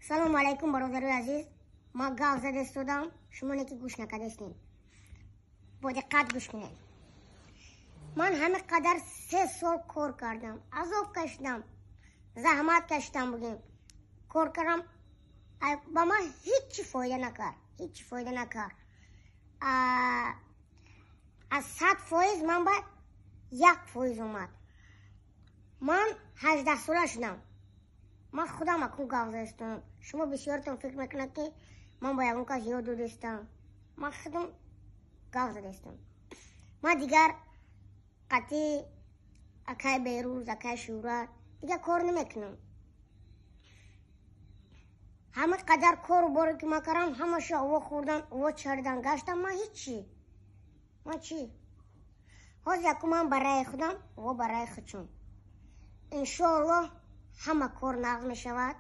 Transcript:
Салому алайкум, бародарои азиз. Ман гап зада истодам, шумо ки гӯш накардастем, бо диққат гӯш кунед. Ман ҳама қадар 3 сол кор кардам, азоб кашидам, заҳмат кашидам, бугем, кор кардам, ба ман ҳичи фоида накард, ҳичи фоида накард. Аз 100% ман ба 1% омад. Ман 18сола шудам, ман худам акун гап задастам. Шумо бисёртон фикр мекунад, ки ман ба ягон кас ёд додастам. Ман худам гап задастам. Ман дигар қатъи акай Берӯз, акай Шӯҳрат дигар кор намекунам. Ҳама қадар кору боре ки ман кардам, ҳамаша ово хӯрдан, ово чаридан гаштам. Ман ҳичи, ман чӣ? Ҳозир яку ман барои худам, ово барои худшон. Иншоаллоҳ, ҳама кор нағз мешавад.